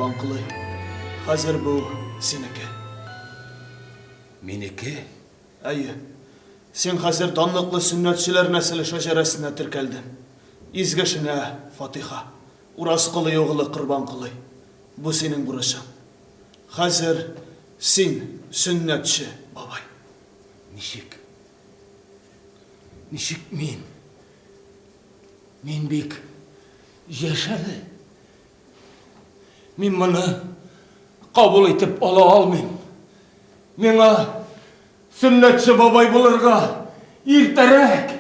Корбанколый. Хәзер бу синеке. Минеке? Әйе. Син хәзер данлыклы сөннәтчеләр нәселе шәҗәрәсенә теркәлдең. Изге эшеңә фатиха. Уразколый угылы Корбанколый. Бу синең бурычың. Хәзер син сөннәтче бабай. Ничек? Ничек мин? Мин бик яшь әле. Мин моны кабул итеп ала алмыйм. Миңа сөннәтче бабай булырга иртәрәк.